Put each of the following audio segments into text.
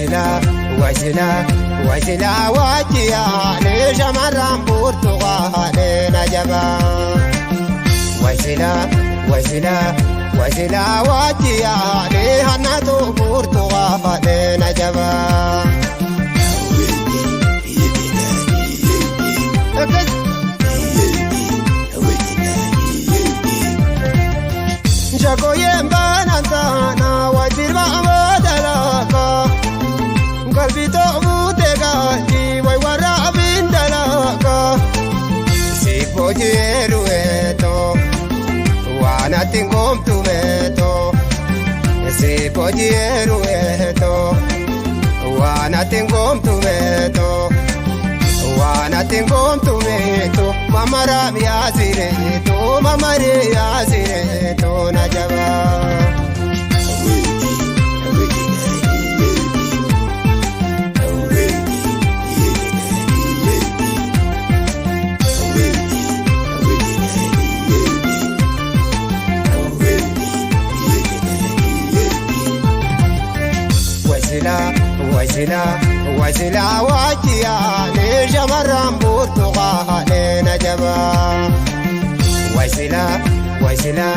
Waysila waysila waysila wajjiyaalee shamarran burtuqaalee na jabaa. Waysila waysila waysila wajjiyaalee hannatu burtuqaalee na jabaa. Shakoyeen baanantaana wajjirba amoodalaaka qalbii ta'uu gaanji way warra abindalaaka. Sibbooji eeruweeto waan ati ngoomtumeeto sibbooji eeruweeto waan ati ngoomtumeeto waan ati ngoomtumeeto mamaraam yaasireeto mamaree yaasireeto na jabaa. Waysila waysila waysila wajjiyaalee shamarran burtuqaalee na jabaa. Waysila waysila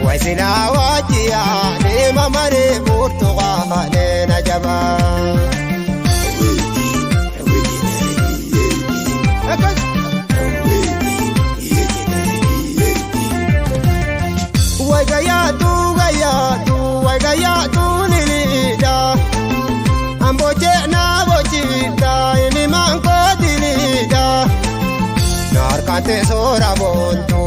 waysila wajjiyaalee mamaree burtuqaalee na jabaa. Waygayaatu gayaatu waygayaatu liliidha. Amboche na bochita ini manko dilida. Narkante sora bontu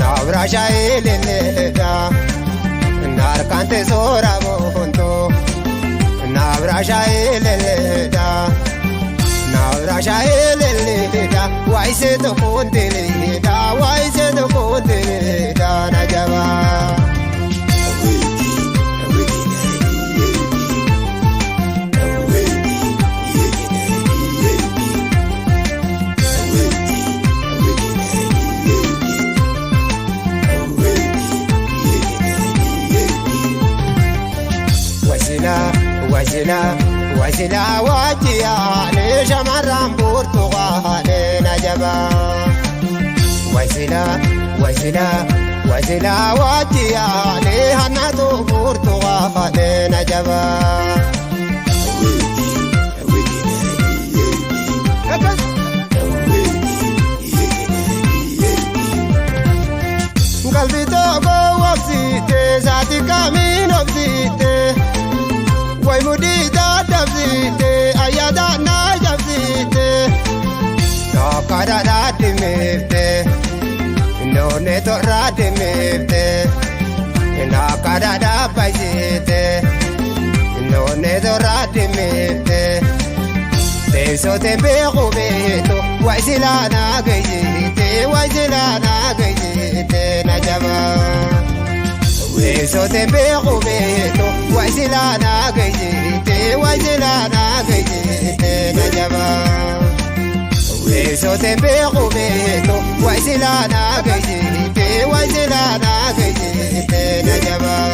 nabra shaililida. Narkante sora bontu nabra shaililida. Nabra shaililida. Waise to kuntilida waise to kuntilida na jabaa. Waysila waysila waysila wajjiyaalee shamarran burtuqaalee na jabaa. Waysila waysila waysila wajjiyaalee hannatu burtuqaalee na jabaa. Qalbii tokko wabsiite saati kamiin obsiite way mudii dadhabsiite ayyaada na jabsiite tokkodha dhimmiifte noonne torra dhimmiifte tokkodha dhaabbaysiite noonne torra dhimmiifte teessoote beeku beetu waysilaa naa geejjite waysilaa naa geejjite na jabaa. Teessoote beeku beetu waysilaa naa geejjite waysilaa naa geejjite na jabaa. Teessoote beeku beetu waysilaa naa geejjite waysilaa naa geejjite na jabaa.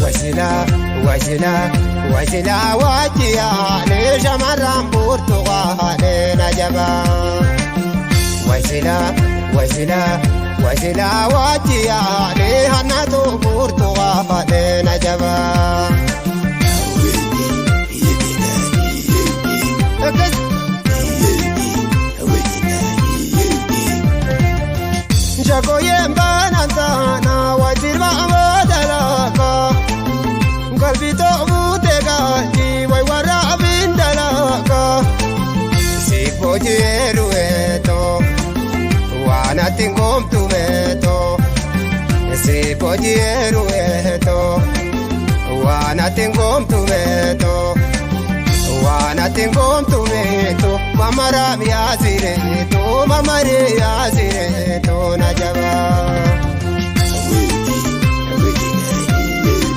Waysila waysila waysila wajjiyaalee shamarran burtuqaalee na jabaa. Waysila waysila waysila wajjiyaalee hannatu burtuqaalee na jabaa. Shakoyeen baanantaana wajjirba amoodalaaka qalbii ta'uu gaanji way warra abindalaaka. Sibbooji eeruweeto waan ati ngoomtumeeto sibbooji eeruweeto waan ati ngoomtumeeto waan ati ngoomtumeeto mamaraam yaasireeto mamaree yaasireeto na jabaa.